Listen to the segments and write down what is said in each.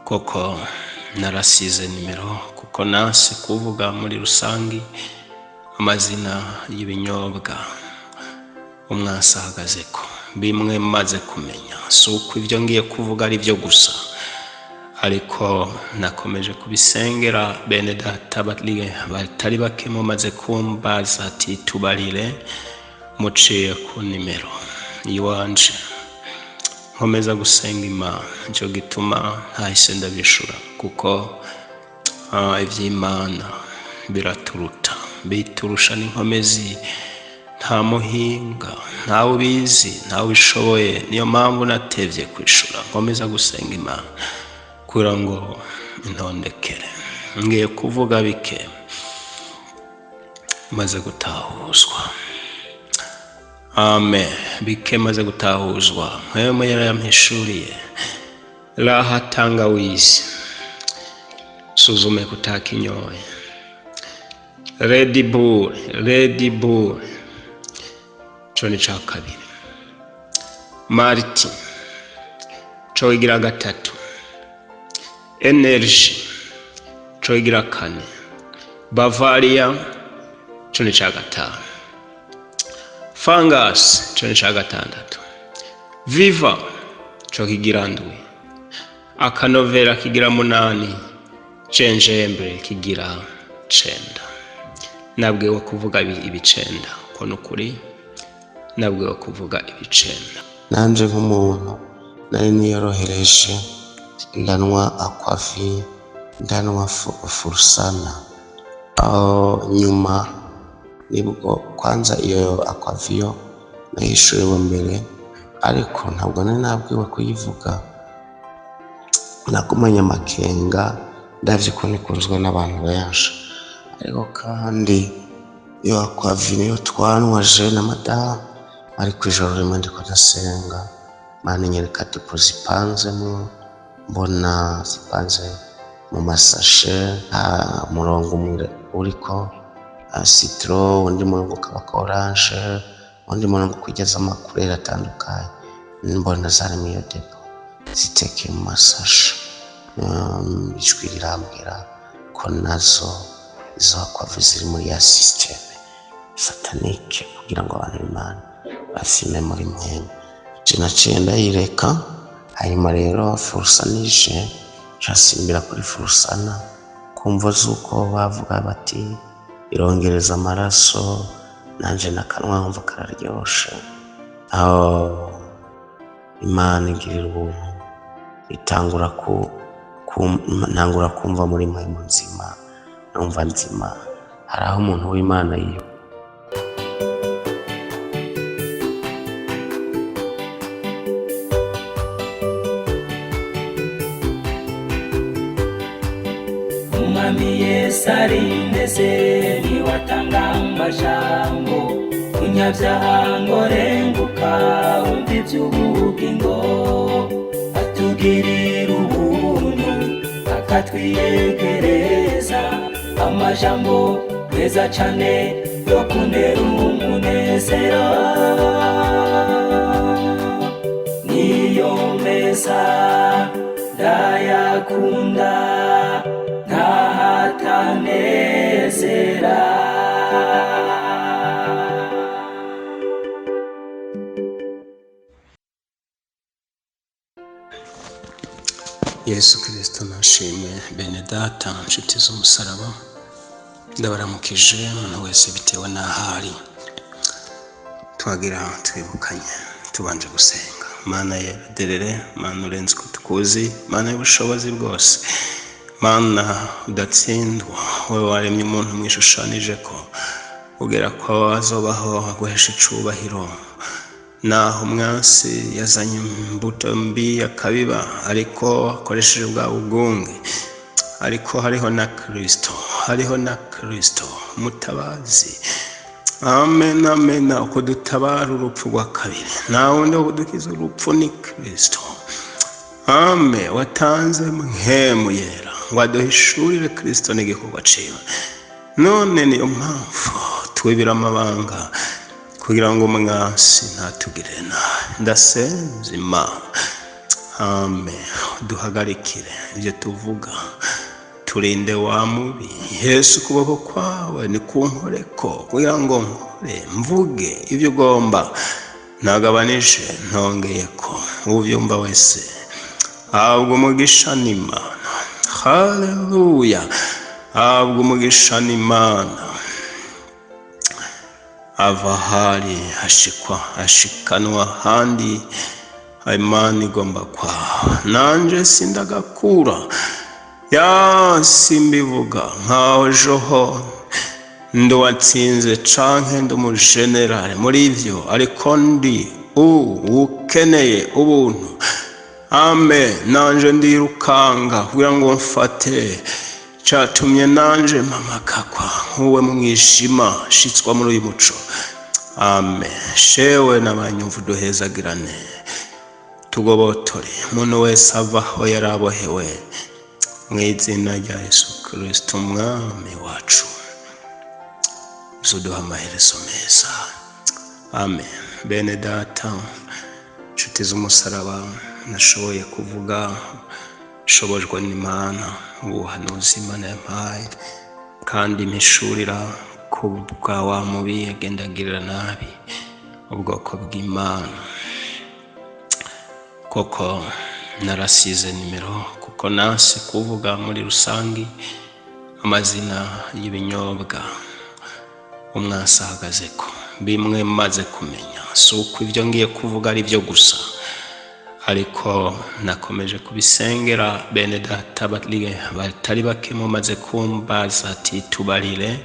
Koko narasize nimero kuko nanse kuvuga muri rusangi amazina y'ibinyobwa umwansi ahagazeko. Bimwe maze kumenya si uko ibyo ngiye kuvuga ari byo gusa, ariko nakomeje kubisengera. Bene data batari bake mumaze kumbaza ati tubarire muciye ku nimero iwanje, nkomeza gusenga Imana. Nicyo gituma ntahise ndabishura, kuko iby'Imana biraturuta, biturusha n'inkomezi. Nta muhinga, ntawe ubizi, ntawe ubishoboye. Niyo mpamvu natevye kwishura, nkomeza gusenga Imana kugira ngo intondekere. Ngiye kuvuga bike maze gutahuzwa. Amen. Bike maze gutahuzwa, Mpwemu yarayampishuriye. Raha tangawizi, suzume kutakinyoye. Red Bull, Red Bull, co ni ca kabiri. Marti, co igira gatatu. Energy, co igira kane. Bavaria, co ni ca gatanu. Fungus, co ni ca gatandatu. Viva, co kigira ndwi. Akanovera kigira munani. Gingembre kigira cenda. Nabwiwe kuvuga ibicenda, ko nukuri nabwiwe kuvuga ibicenda. Nanje nk'umuntu nari niyorohereje, ndanwa Aquavie, ndanwa Furusana. Aho nyuma nibwo kwanza iyo Aquavie yo nayishuriwe mbere, ariko ntabwo nari nabwiwe kuyivuga. Nagumanye amakenga, ndavye ko ikunzwe n'abantu benshi, ariko kandi iyo Aquavie niyo twanwa je na madamu. Ariko ijoro rimwe ndiko ndasenga, Mana inyereka dépôt zipanzemwo, mbona zipanze mu masashe, umurongo umwe uriko citron, undi murongo ukabako orange, undi murongo kugeza ama couleurs atandukanye. Mbona zari mw'iyo dépôt zitekeye mu masashe. Ijwi rirambwira ko nazo izo Aquavie ziri muri ya système satanique kugira ngo abantu b'Imana basime muri mwene. Je naciye ndayireka. Hanyuma rero Furusana ije, ncasimbira kuri Furusana kumvo z'uko bavuga bati irongereza amaraso, nanje nakanwa nkumva kararyoshe. Aho Imana igirira ubuntu, itangura ku ntangura kumva muri mpwemu nzima, numva nzima. Hari aho umuntu w'Imana yiyo. Umwami Yesu arindeze, niwe atanga amajambo. Munyabyaha ngo renguka, wumva iby'ubugingo. Atugirira ubuntu, akatwiyegereza amajambo meza cane yo kuntera umunezero. Niyo meza ndayakunda, ntahatanezera. Yesu Kirisito nashimwe. Bene data, nshuti z'umusaraba, ndabaramukije umuntu wese bitewe n'aho ari. Twagira twibukanye tubanje gusenga. Mana derere, Mana urenze uko tukuzi, Mana y'ubushobozi bwose, Mana udatsindwa, wowe waremye umuntu mwishushanije ko ugera ko azobaho aguhesha icubahiro. Naho umwansi yazanye imbuto mbi akabiba, ariko akoresheje bwa bugunge, ariko hariho na Kristo, hariho na Kristo mutabazi. Amen, amen. Uko dutabara urupfu rwa kabiri, nta wundi wo kudukiza urupfu, ni Kristo. Amen. Watanze Mpwemu Yera ngo aduhishurire Kristo n'igikorwa ciwe. None niyo mpamvu twibira amabanga kugira ngo umwansi ntatugire nabi. Ndasenze Imana. Amen. Duhagarikire ibyo tuvuga, turinde wa mubi. Yesu, ukuboko kwawe ni kunkoreko kugira ngo nkore mvuge ibyo ugomba, ntagabanije ntongeye ko ubyumva wese ahabwa umugisha n'Imana. Haleluya, ahabwa umugisha n'Imana. Ava ahari ashikwa ashikanwa ahandi, Imana igomba kwaha nanje sindagakura ya simbivuga nkaho joho nduwatsinze canke ndi umujenerali muri ivyo, ariko ndi ukeneye ubuntu. Amen. Nanje ndirukanga kugira ngo mfate catumye nanje mpamakakwa nkuwe mu mwijima shitswa muri uyu muco. Amen. Shewe n'abanyumva, duhezagirane, tugobotore umuntu wese ava aho yarabohewe mu izina rya Yesu Kristo umwami wacu. Uzoduha amaherezo meza. Amen. Bene data, inshuti z'umusaraba, nashoboye kuvuga nshobojwe n'Imana, ubuhanuzi Imana yampaye kandi mpishurira ku bwa wa mubi agenda agirira nabi ubwoko bw'Imana. Koko narasize nimero kuko nanse kuvuga muri rusange amazina y'ibinyobwa umwansi ahagaze ko bimwe maze kumenya. Si uko ibyo ngiye kuvuga ari byo gusa, ariko nakomeje kubisengera. Bene data batari bake mumaze kumbaza ati tubarire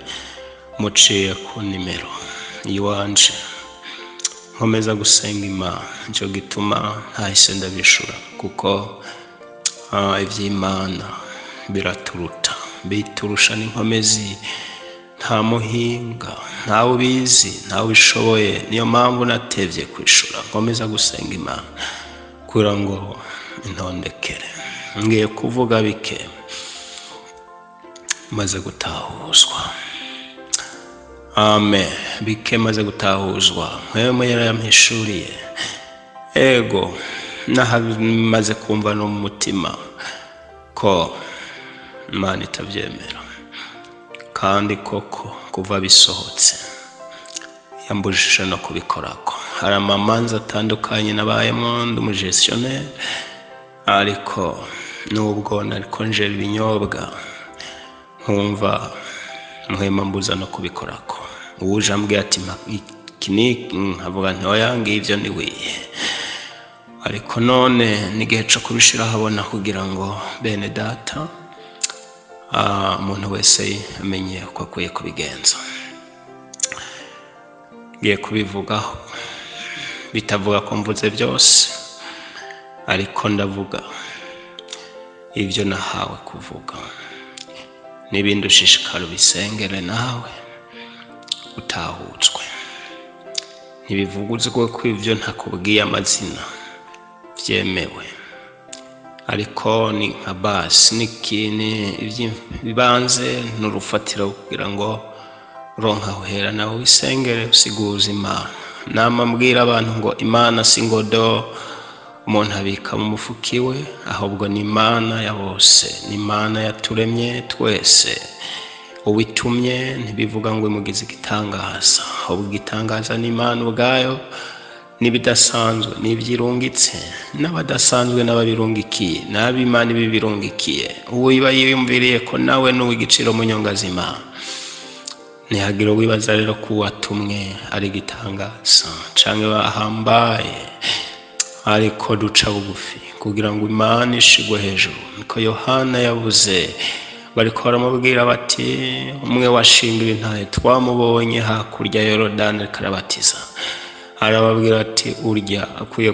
muciye ku nimero iwanje, nkomeza gusenga Imana. Nicyo gituma ntahise ndabishura, kuko iby'Imana biraturuta, biturusha n'inkomezi. Nta muhinga, ntawe ubizi, ntawe ubishoboye. Niyo mpamvu natevye kwishura, nkomeza gusenga Imana kugira ngo intondekere. Ngiye kuvuga bike maze gutahuzwa. Amen. Bike maze gutahuzwa, mwemwe yarayampishuriye. Ego, nahamaze kumva no mu mutima ko Imana itabyemera, kandi koko kuva bisohotse yambujije no kubikorako. Hari amamanza atandukanye nabayemo ndi umugestionnaire, ariko nubwo nariko njera ibinyobwa nkumva muhema mbuza no kubikorako. Uwuje ambwiye ati mpa iki n'iki, nkavuga nti oya, ngivyo niwiye. Ariko none n'igihe co kubishira ahabona kugira ngo bene data, umuntu wese amenye uko akwiye kubigenza. Ngiye kubivugaho bitavuga ko mvuze byose, ariko ndavuga ibyo nahawe kuvuga. N'ibindi ushishikara ubisengere nawe utahutswe. Ntibivuguzwe ko ibyo ntakubwiye amazina byemewe, ariko ni nka basi n'ikintu iby'ibanze n'urufatiro kugira ngo uronka aho uhera nawe wisengere usiguze Imana. Nama mbwira abantu ngo Imana si ngodo umuntu abika mu mufuki we, ahubwo ni Imana ya bose, ni Imana yaturemye twese. Uwitumye ntibivuga ngo imugize igitangaza, ahubwo igitangaza ni Imana ubwayo, n'ibidasanzwe n'ibyirungitse, n'abadasanzwe n'ababirungikiye, n'ab'Imana ibibirungikiye. Uwiba yiyumviriye ko nawe n'uw'igiciro mu nyongazima, ntihagire uwibaza rero ko uwatumwe ari igitangaza canke bahambaye, ariko duca bugufi kugira ngo Imana ishigwe hejuru. Niko Yohana yavuze, bariko baramubwira bati umwe washinga intahe twamubonye hakurya ya Yorodani ariko arabatiza. Arababwira ati urya akwiye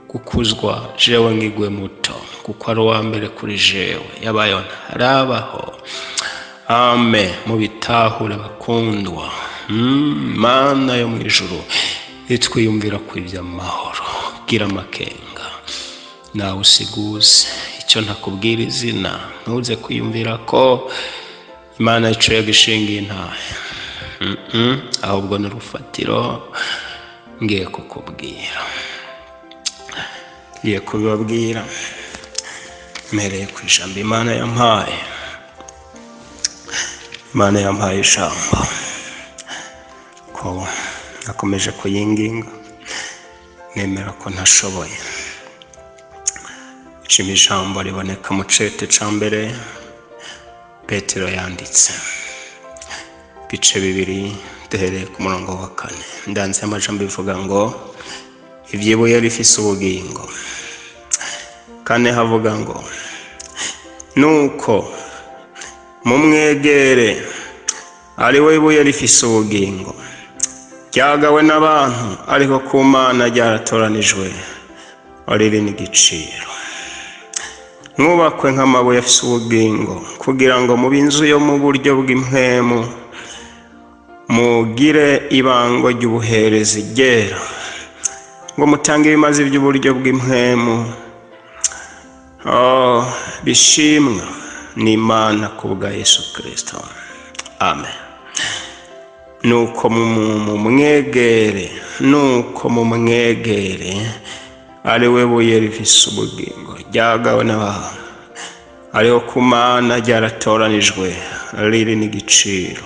gukuzwa, jewe ngigwe muto, kuko ari uwa mbere kuri jewe, yabayeho ntarabaho. Amen. Mubitahure bakundwa. Mana yo mu ijuru itwiyumvira ku iby'amahoro, gira amakenga nawe usiguze icyo ntakubwira izina, ntuze kwiyumvira ko Imana yaciye gishinga intahe. Ahubwo ni urufatiro ngiye kukubwira. Ngiye kubibabwira mpereye ku ijambo Imana yampaye. Imana yampaye ijambo ko nakomeje kuyinginga, nemera ko ntashoboye. Icima ijambo riboneka mu cete ca mbere Petero yanditse, ibice 2, duhereye ku murongo wa 4. Ndanze amajambo ivuga ngo ibyibuye rifise ubugingo. 4 havuga ngo nuko mumwegere ari we ibuye rifise ubugingo, ryagawe n'abantu ariko ku Mana ryaratoranijwe, riri n'igiciro. Mwubakwe nk'amabuye afise ubugingo, kugira ngo mube inzu yo mu buryo bw'impwemu, mugire ibango ry'ubuherezi ryera, ngo mutange ibimazi by'uburyo bw'impwemu bishimwa n'Imana ku bwa Yesu Kristo. Amen. Nuko mumwegere, nuko mumwegere ari we buye rifise ubugingo, ryagawe n'abantu ariho ku Mana ryaratoranijwe, riri n'igiciro.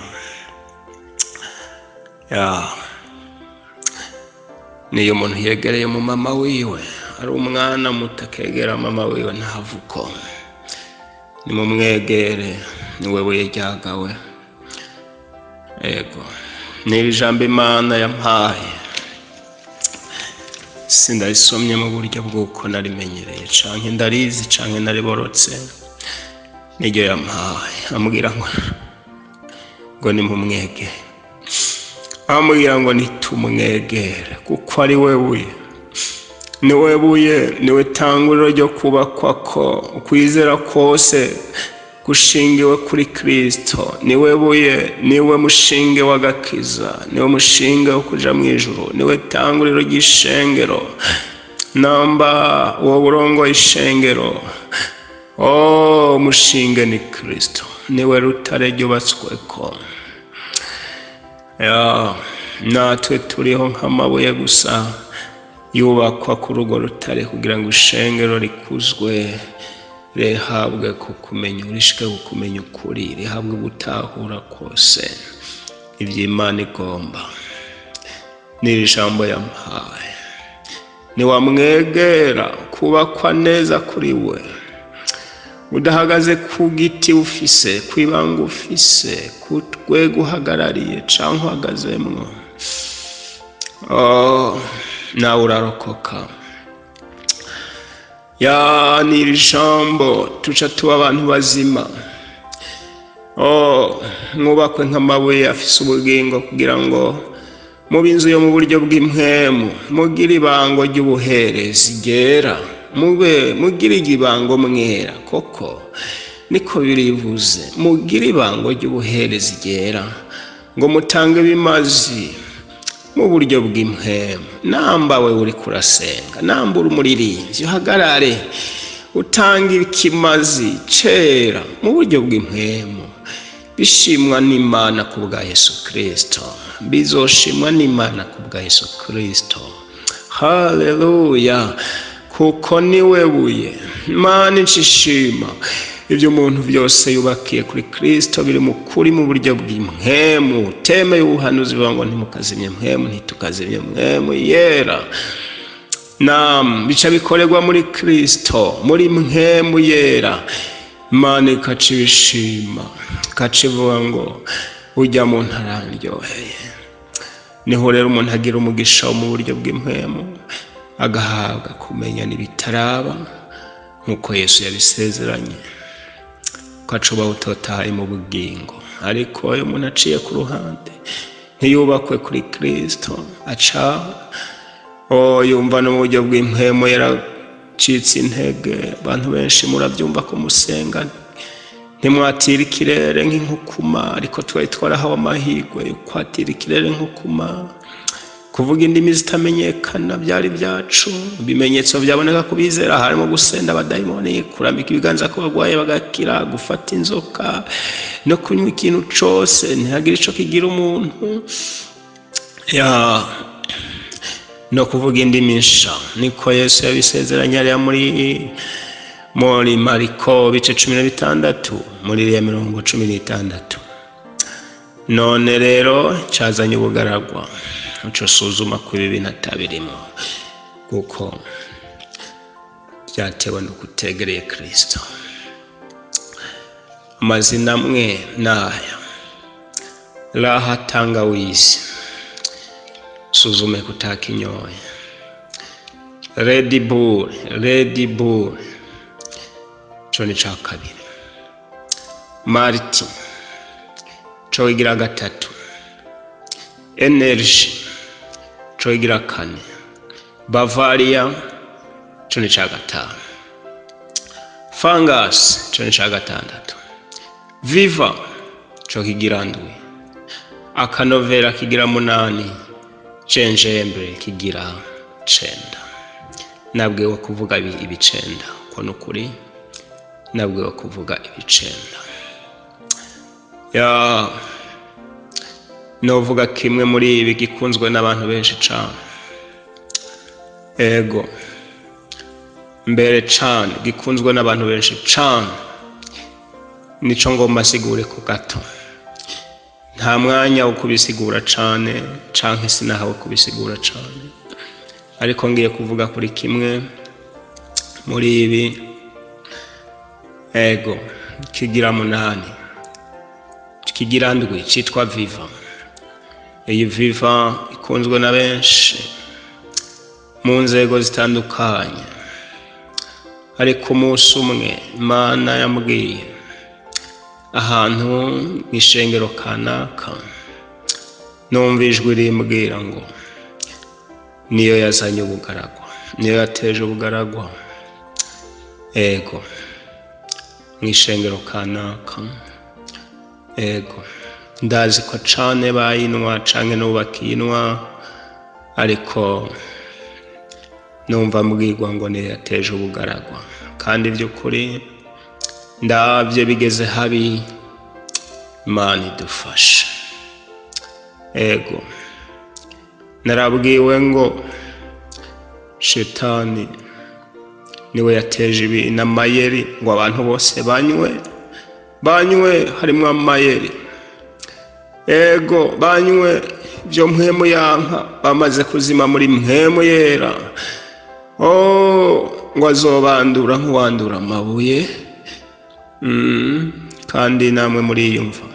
Niyo umuntu yegereye mu mama wiwe, ari umwana muto akegera mama wiwe ntavuko. Nimumwegere, niwe buye ryagawe. Ego, ni ijambo Imana yampaye, sindarisomye mu buryo bw'uko narimenyereye, canke ndarizi, canke nariborotse. Niryo yampaye, ambwira ngo nimumwegere, ambwira ngo nitumwegere, kuko ari we buye, niwe buye, niwe tanguriro ryo kubakwa ko ukwizera kose gushingiwe kuri Kristo. Niwe buye, niwe mushinge w'agakiza, niwe mushinge wo kuja mw'ijuru, niwe tanguriro ry'ishengero. Namba uwo burongo ishengero, mushinge ni Kristo, niwe rutare ryubatsweko. Natwe turiho nk'amabuye gusa yubakwa kuri urwo rutare, kugira ngo ishengero rikuzwe, rihabwe kukumenya, urishike kukumenya ukuri, rihabwe gutahura kose iby'Imana igomba. N'iri jambo yampaye, niwamwegera kubakwa neza kuri we, udahagaze ku giti ufise, kwibanga ufise, ku rwego uhagarariye canke uhagazemwo, nawe urarokoka. Ni iri jambo tuca tuba abantu bazima. Mwubakwe nk'amabuye afise ubugingo, kugira ngo mube inzu yo mu buryo bw'impwemu, mugire ibango ry'ubuherezi ryera, mube mugire ibango mwera, koko niko birivuze, mugire ibango ry'ubuherezi ryera, ngo mutange ibimazi mu buryo bw'impwemu. Namba we uri kurasenga, namba uri umuririmbyi, uhagarare utanga ikimazi cera mu buryo bw'impwemu, bishimwa n'Imana ku bwa Yesu Kristo, bizoshimwa n'Imana ku bwa Yesu Kristo. Haleluya! Kuko niwe buye. Imana ishima ibyo umuntu byose yubakiye kuri Kristo, biri mu kuri mu buryo bw'impwemu. Teme y'ubuhanuzi bivuga ngo ntimukazimye mpwemu, ntitukazimye mpwemu yera. Nam bica bikorerwa muri Kristo, muri mpwemu yera. Imana ikaca ibishima, ikaca ivuga ngo ujya mu ntararyoheye. Niho rero umuntu agira umugisha mu buryo bw'impwemu, agahabwa kumenya n'ibitaraba nk'uko Yesu yabisezeranye, ko acuba utotahaye mu bugingo. Ariko iyo umuntu aciye ku ruhande ntiyubakwe kuri Kristo, aca yumva no mu buryo bw'impwemu yaracitse intege. Abantu benshi murabyumva ko musenga ntimwatira ikirere nk'inkukuma, ariko twari twarahawe amahirwe yo kwatira ikirere nk'ukuma, kuvuga indimi zitamenyekana byari byacu. Ibimenyetso byaboneka ku bizera harimo gusenda abadayimoni, kurambika ibiganza ku barwayi bagakira, gufata inzoka no kunywa ikintu cose ntihagire ico kigira umuntu. No kuvuga indimi nsha, niko Yesu yabisezeranye hariya muri Mariko bice 16, muri iriya mirongo 16. None rero cazanye ubugaragwa, uco suzuma ko ibi bintu atabirimo, kuko byatewe no kutegereye Kristo. Amazina amwe naya: raha tangawizi, suzume kutakinyoye; Red Bull, Red Bull, co ni ca kabiri; Marti, co wigira gatatu; Energy, co wigira kane; Bavaria, co ni ca gatanu; Fungus, co ni ca gatandatu; Viva, co kigira ndwi; Akanovera kigira munani; Gingembre kigira cenda. Nabwiwe kuvuga ibicenda, ko nukuri nabwiwe kuvuga ibicenda. Ya, novuga kimwe muri ibi gikunzwe n'abantu benshi cane, ego mbere cane gikunzwe n'abantu benshi cane, nico ngomba sigure ko gato. Nta mwanya wo kubisigura cane, canke sinahawe kubisigura cane, ariko ngiye kuvuga kuri kimwe muri ibi. Ego, kigira munani, kigira ndwi, citwa Viva. Iyi Viva ikunzwe na benshi mu nzego zitandukanye, ariko umunsi umwe Imana yambwiye ahantu mw'ishengero kanaka, numva ijwi rimbwira ngo niyo yazanye ubugaragwa, niyo yateje ubugaragwa. Ego, mw'ishengero kanaka. Ego, ndazi ko cane bayinwa canke n'ubu bakiyinwa, ariko numva mbwirwa ngo niyo yateje ubugaragwa, kandi by'ukuri ndabye bigeze habi. Imana idufashe. Ego, narabwiwe ngo shetani niwe yateje ibi n'amayeri, ngo abantu bose banywe, banywe, harimo amayeri. Ego, banywe ibyo mpwemu yanka, bamaze kuzima muri mpwemu yera. Oh, ngo azobandura nk'uwandura amabuye. Kandi namwe muriyumva,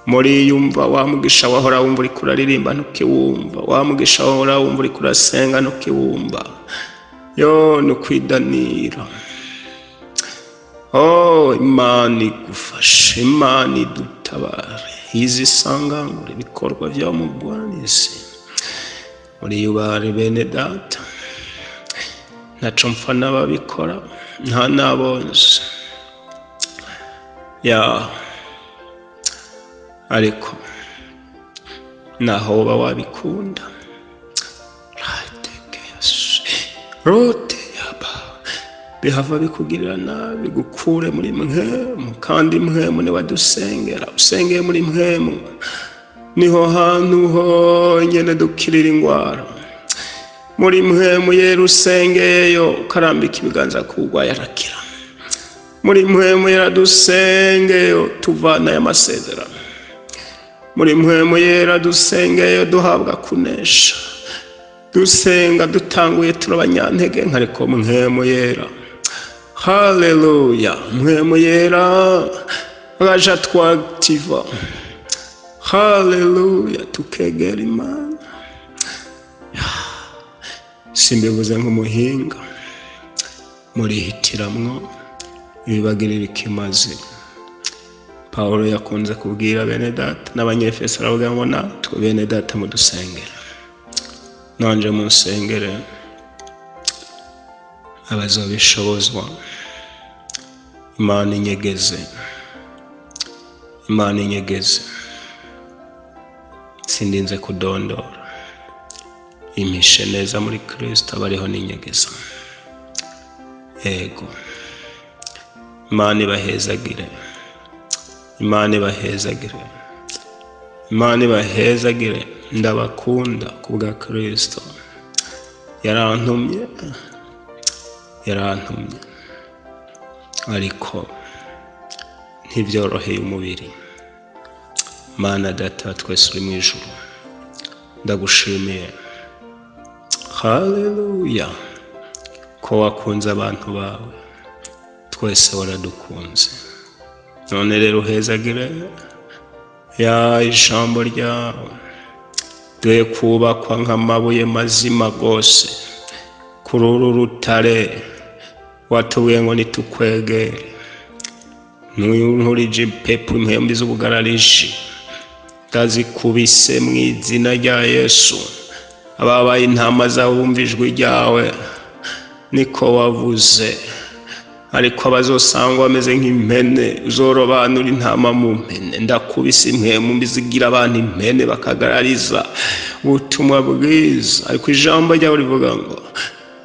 muriyumva. Wa mugisha wahora wumva uriko uraririmba ntukiwumva, wa mugisha wahora wumva uriko urasenga ntukiwumva. Yo, ni ukwidanira. Oh, Imana igufashe, Imana idutabare izi sangangure ibikorwa vya mugwanizi. Muriyubare bene data, ntaco mpfa n'ababikora, nta n'abonzi ya, ariko naho woba wabikunda, rote yaba bihava bikugirira nabi, gukure muri mpwemu. Kandi mpwemu niwe adusengera. Usengeye muri mpwemu, niho hantu honyene dukirira ingwara. Muri mpwemu yera usengeyeyo, ukarambika ibiganza kugwaye, arakira. Muri mpwemu yera dusengeyo, tuvanayo amasezerano. Muri mpwemu yera dusengeyo, duhabwa kunesha. Dusenga dutanguye turabanyantege, nkariko mpwemu yera, haleluya, mpwemu yera agaja twativa, haleluya, tukegera Imana. Simbivuze nk'umuhinga, murihitiramwo ibibagirira ikimazi. Pawulo yakunze kubwira bene data n'Abanyefeso, aravuga ngo natwe bene data mudusengere, nanje munsengere, abazobishobozwa Imana inyegeze, Imana inyegeze, sindinze kudondora, impishe neza muri Kristo, abariho n'inyegeza. Ego, Imana ibahezagire, Imana ibahezagire, Imana ibahezagire. Ndabakunda ku bwa Kristo. Yarantumye, yarantumye, ariko ntibyoroheye umubiri. Mana Data wa twese uri mu ijuru, ndagushimiye, haleluya, ko wakunze abantu bawe, twese waradukunze. None rero uhezagire ya ijambo ryawe, duhe kubakwa nk'amabuye mazima rwose kuri uru rutare watubwiye ngo nitukwegere. Nturije ipepu impembe z'ubugarariji, ndazikubise mu izina rya Yesu. Ababaye intama zawe bumva ijwi ryawe, niko wavuze. Ariko abazosangwa bameze nk'impene, uzorobanura intama mu mpene. Ndakubise impemu mbi zigira abantu impene, bakagarariza ubutumwa bwiza. Ariko ijambo ryawe rivuga ngo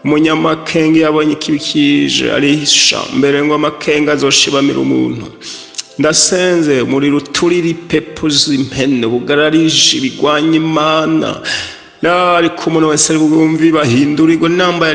umunyamakenga iyo abonye ikibi kije arihisha, mbere ngo amakenga azoshibamira umuntu. Ndasenze umuriro uturira ipepu z'impene, ubugararije ibigwanya Imana. Ariko umuntu wese ari bwumve bahindurirwe namba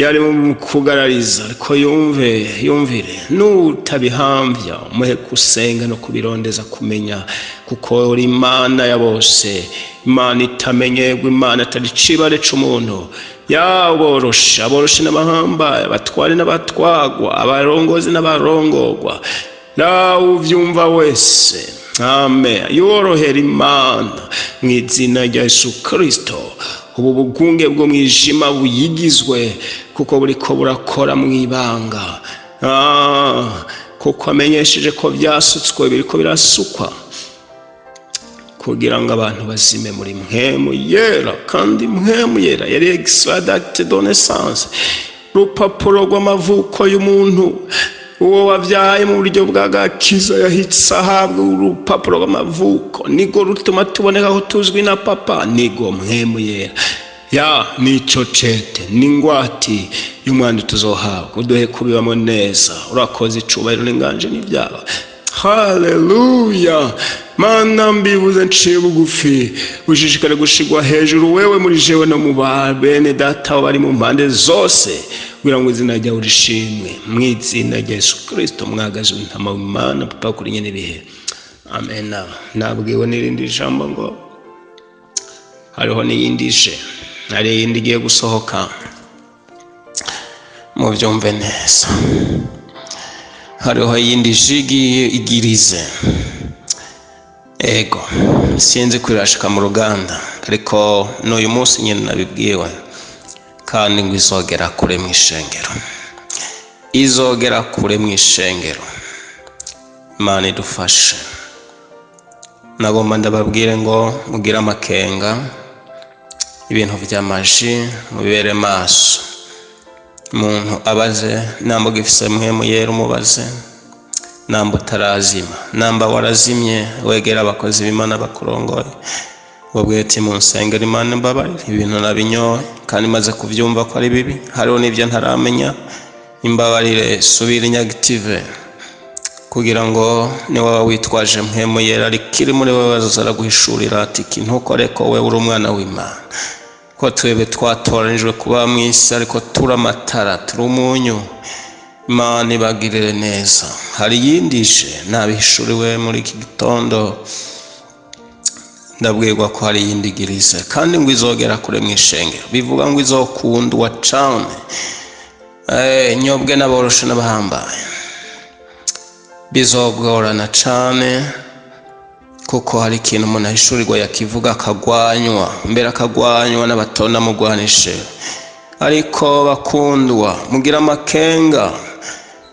yari mu kugarariza, ariko yumve, yumvire nutabihamvya, umuhe gusenga no kubirondeza kumenya, kuko uri Imana ya bose, Imana itamenyerwa, Imana atari icibare c'umuntu. Yaboroshe, aboroshe n'abahambaye, abatware n'abatwagwa, abarongozi n'abarongorwa, nawe uvyumva wese, amen. Yorohera Imana mu izina rya Yesu Kristo. Ubu bugunge bwo mwijima buyigizwe, kuko buriko burakora mu ibanga, kuko amenyesheje ko byasutswe, biriko birasukwa kugira ngo abantu bazime muri mpwemu yera. Kandi mpwemu yera yari extrait d'acte de naissance, urupapuro rw'amavuko y'umuntu. Uwo wabyaye mu buryo bw'agakiza yahise ahabwa urupapuro rw'amavuko, nigo rutuma tuboneka ko tuzwi na Papa, nigo mpwemu yera ya nico cete n'ingwati y'umwanda tuzohabwa. Uduhe kubibamo neza. Urakoze, icubahiro n'inganje n'ibyaha. Haleluya. Mana, mbibuze nciye bugufi, ushishikare gushigwa hejuru wewe muri jewe no mu ba bene data bari mu mpande zose, kugira ngo izina ryawe rishimwe mu izina rya Yesu Kristo, mwagaze w'intama w'Imana Papa kuri nyene ibihe. Amen. Nabwiwe n'irindi jambo ngo hariho n'iyindi je, hari iyindi igiye gusohoka, mubyumve neza. Hariho iyindi ji igiye igirize, ego sinzi ko irashika mu ruganda, ariko n'uyu munsi nyine nabibwiwe, kandi ngo izogera kure mu ishengero, izogera kure mu ishengero. Imana idufashe. Nagomba ndababwire ngo mugire amakenga, ibintu by'amaji mubibere maso. Umuntu abaze namba ugifise mpwemu yera, umubaze namba utarazima, namba warazimye, wegera abakozi b'Imana bakurongoye, babwire ati mu nsengero Imana imbabarire, ibintu nabinyoye kandi maze kubyumva ko ari bibi, hariho n'ibyo ntaramenya, imbabarire, subira inyagitive, kugira ngo niwaba witwaje mpwemu yera ariko iri muri wowe, bazoza araguhishurira ati iki ntukore, ko wewe uri umwana w'Imana, ko twebwe twatoranijwe kuba mu isi, ariko turi amatara, turi umunyu. Imana ibagirire neza. Hari iyindi je nabihishuriwe muri iki gitondo, ndabwirwa ko hari iyindi girize, kandi ngo izogera kure mu ishengero. Bivuga ngo izokundwa cane, nyobwe n'aboroshe n'abahambaye. Bizogorana cane, kuko hari ikintu umuntu ahishurirwa yakivuga akagwanywa, mbere akagwanywa n'abatona mugwanishe. Ariko bakundwa, mugira amakenga,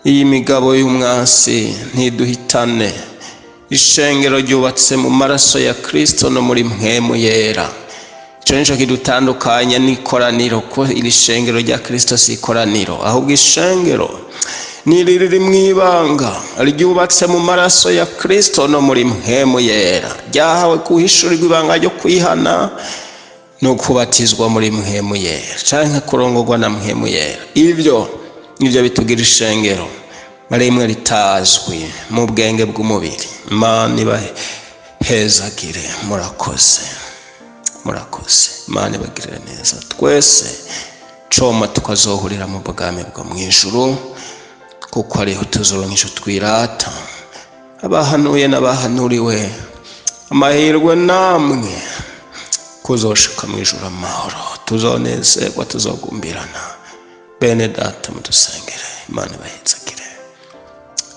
iyi migabo y'umwansi ntiduhitane. Ishengero ryubatse mu maraso ya Kristo no muri mpwemu yera. Ico nico kidutandukanya n'ikoraniro, ko iri shengero rya Kristo si ikoraniro, ahubwo ishengero ni riri mu ibanga ryubatse mu maraso ya Kristo no muri mpwemu yera, ryahawe guhishurirwa ibanga ryo kwihana no kubatizwa muri mpwemu yera, canke kurongorwa na mpwemu yera. Ivyo nivyo bitugira ishengero rimwe ritazwi mu bwenge bw'umubiri. Imana Hezagire, murakoze, murakoze. Imana ibagirire neza twese, coma tukazohurira mu bwami bwo mu ijuru, kuko ariho tuzoronka ico twirata. Abahanuye n'abahanuriwe, amahirwe namwe kuzoshika mu ijuru amahoro, tuzonezerwa, tuzogumbirana. Bene data, mudusengere, Imana ibahezagire.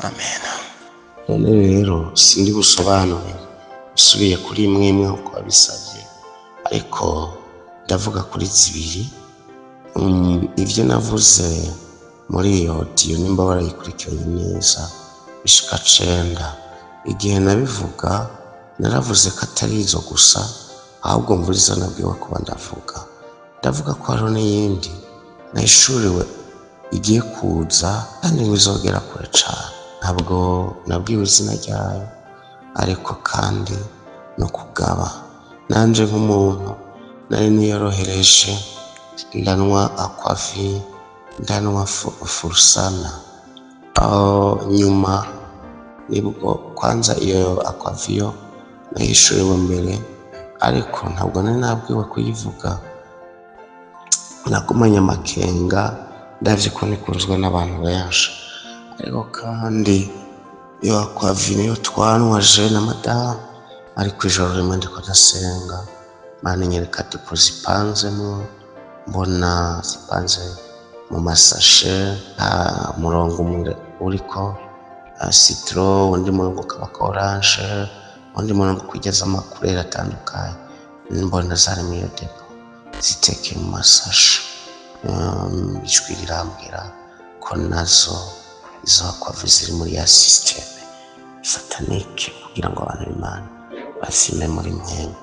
Amen. None rero sindi busobanure usubiye kuri imwe imwe uko wabisabye, ariko ndavuga kuri zibiri. Ibyo navuze muri iyo audio, nimba warayikurikiranye neza, bishika cenda. Igihe nabivuga naravuze ko atari izo gusa, ahubwo mvura izo nabwiwe kuba ndavuga. Ndavuga ko hariho n'iyindi nahishuriwe igiye kuza kandi ngo izogera kure cane. Ntabwo nabwiwe izina ryayo, ariko kandi no kugaba nanje nk'umuntu nari niyorohereje, ndanywa Aquavit, ndanywa Furusana. Aho nyuma nibwo kwanza iyo Aquavit yo nayishuriwe mbere, ariko ntabwo nari nabwiwe kuyivuga. Nagumanye amakenga, ndavye ko ikunzwe n'abantu benshi, ariko kandi iyo Aquavit niyo twanwa je na madamu. Ariko ijoro rimwe ndiko ndasenga, Imana inyereka dépôt zipanzemwo, mbona zipanze mu masashe, umurongo umwe uriko citron, undi murongo ukabako orange, undi murongo kugeza ama couleurs atandukanye. Mbona zari muri iyo dépôt zitekeye mu masashe. Ijwi rirambwira ko nazo izo Aquavit ziri muri ya système satanique kugira ngo abantu b'Imana bazime muri mwene.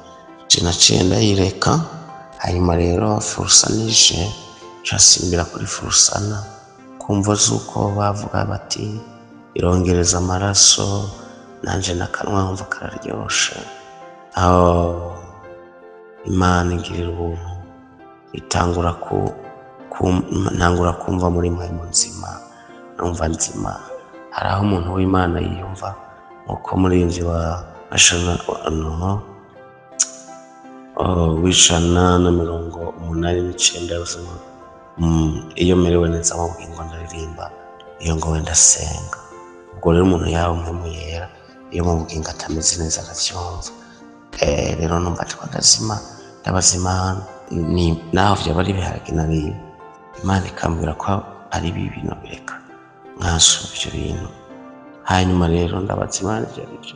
Je naciye ndayireka. Hanyuma rero Furusanije nshasimbira kuri Furusana kumvo z'uko bavuga bati irongereza amaraso, nanje nakanwa nkumva kararyoshe. Aho Imana ingirira ubuntu, itangura ku ntangura kumva muri mpwemu nzima, numva nzima. Hari aho umuntu w'Imana yiyumva nkuko umuririmbyi wa no w'189 yavuze ngo iyo merewe neza mu bugingo ndaririmba, iyo ngowe ndasenga. Ubwo rero umuntu yaba mpwemu yera, iyo mu bugingo atameze neza aravyumva. Rero numva ndiko ndazima, ndabaza Imana ni naho vyaba ari ibiharage nariye, Imana ikambwira ko ari bibi, nobireka nkansura ivyo bintu. Hanyuma rero ndabaza Imana ivyo arivyo,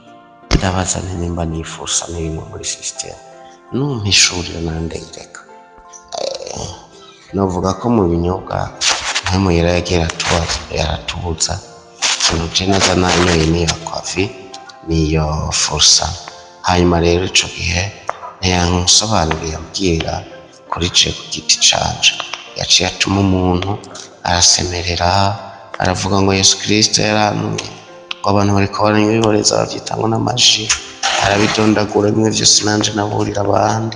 ndabaza nti nimba nifusa n'irimwe muri système, numpishurira nayo ndayireka. Novuga ko mu binyobwa mpwemu yera yagiye yaratubuza, ikintu je naza nanyoye niyo Aquavit niyo Fursa. Hanyuma rero ico gihe ntiyansobanuriye, ambwira kuri je ku giti canje. Yaciye atuma umuntu arasemerera, aravuga ngo Yesu Kristo yarantumye, ngo abantu bariko baranywa ibiboreza bavyita ngo n'amaji. Arabidondagura bimwe vyose nanje naburira abandi,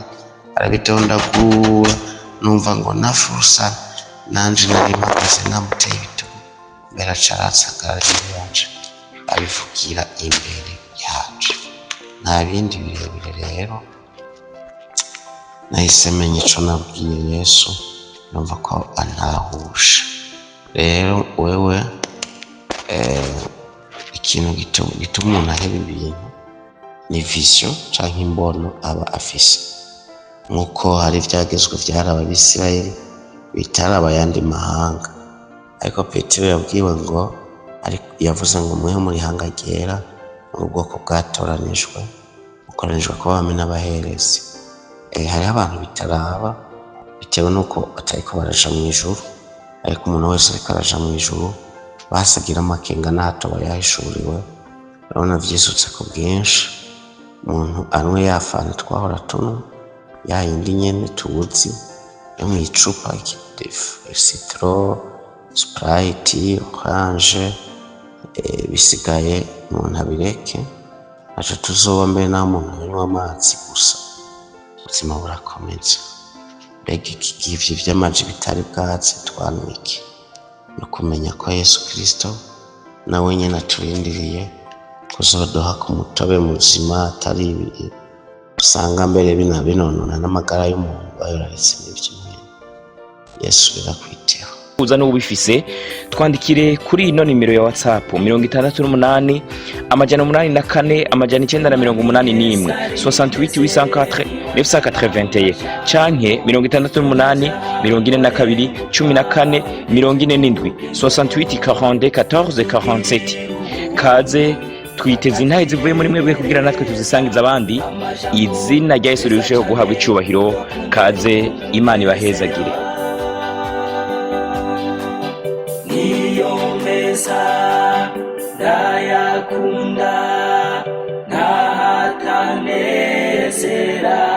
arabidondagura. Numva ngo na Fursa, nanje nari mpagaze namuteye ibitugu mbere, aca aransagara imbere yanje, abivugira imbere yanje. Nta bindi birebire rero, nahise menya ico nabwiye Yesu, numva ko antahuje. Rero wewe, ikintu gituma umuntu aheba ibintu ni vision canke imbono aba afise. Nk'uko hari ivyagezwe vyaraba Abisirayeli bitaraba ayandi mahanga, ariko Petero yabwiwe ngo yavuze ngo mweho muri ihanga ryera, muri ubwoko bwatoranijwe, bukoranijwe kuba abami n'abaherezi. Hariho abantu bitaraba bitewe n'uko batariko baraja mw'ijuru, ariko umuntu wese ariko araja mw'ijuru basagira amakenga n'ahato yahishuriwe. Urabona vyisutse ku bwinshi, umuntu anywe ya Fanta twahora tunywa, ya yindi nyene tuzi yo mw'icupa, citron, Sprite, orange, bisigaye umuntu abireke, ntaco tuzoba mbere naho umuntu yonywa amazi gusa, ubuzima burakomeza. Mbega iki gihe ivyo vy'amaji bitari bwaze twanywa iki? No kumenya ko Yesu Kristo nawe nyene aturindiriye. Kuzoduha ku mutobe muzima, atari ibi usanga mbere bina binonona n'amagara y'umuntu. Bayoraretse n'ivy'imwene. Yesu rirakwiteho. Uza n'ubifise, twandikire kuri ino nimero ya WhatsApp: 68 804 981, 68 804 981, canke 68 42 14 47, 68 42 14 47. Kaze, twiteze intahe zivuye muri mwebwe kugira natwe tuzisangiza abandi, izina rya Yesu rirusheho guhabwa icubahiro. Kaze, Imana ibahezagire. Niyo meza ndayakunda, ntahatanezera.